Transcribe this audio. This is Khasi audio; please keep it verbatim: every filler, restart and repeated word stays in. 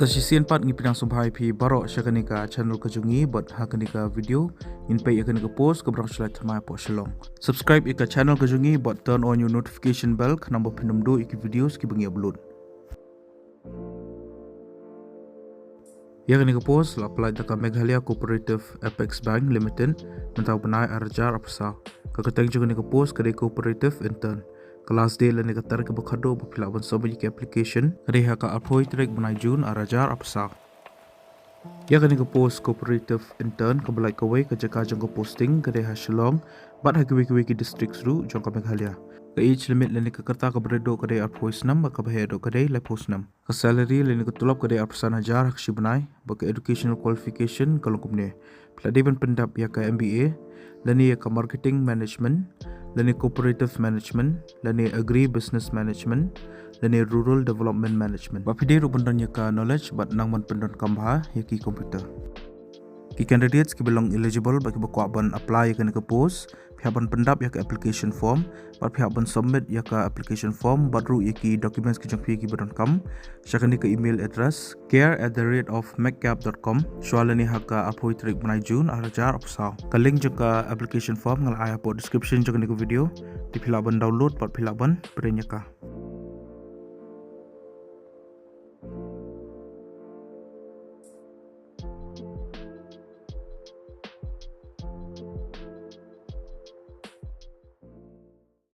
Sa shisien pat ngi pdiang sngewbha ïa phi baroh sha kane ka channel ka jong ngi bad ha kane ka video ngin peit ïa kane ka post kaba dang shu lait thymmai hapoh Shillong. Subscribe ïa ka channel ka jong ngi bad turn on your notification bell khnang ba phin ym duh ïa ki videos kiba ngi upload. Ïa kane ka post la apply da ka Meghalaya Cooperative Apex Bank Limited mynta u bnai ar hajar arphew saw. Ka kyrteng jong kane ka post ka dei Cooperative Intern. Ka last date lane ka tarik kaba khatduh ba phi lah ban submit ïa ka application ka dei ha ka arphew tarik bnai June ar hajar arphew saw. Ïa kane ka post Cooperative Intern kaba lait kawei ka jaka jong ka posting ka dei ha Shillong bad ha kiwei kiwei ki districts ruh jong ka Meghalaya. Ka age limit lane ka rta kaba rit duh ka dei arphew snem bad kaba heh duh ka dei laiphew snem. Ka salary lane ka tulop ka dei arphew san hajar ha ka shi bnai bad ka educational qualification ka long kumne. Phi lah dei ban pyndap ïa ka M B A lane ïa ka marketing management lane cooperative management lane agri business management lane rural development management. Bad phi dei ruh ban don ïa ka knowledge bad nang ban pyndonkam bha ïa ki computer. Ki candidates kiba long eligible bad kiba kwah ban apply ïa kane ka post, phi hap ban pyndap ïa ka application form bad phi hap ban submit ïa ka application form bad ruh ïa ki documents ki jong phi kiba donkam sha kane ka email address care at the rate of megcap dot com shuwa lane ha ka arphew tarik bnai June ar hajar arphew saw. Ka link jong ka application form nga la ai hapoh description jong kane ka video. Te phi lah ban download bad phi lah ban print ïa ka.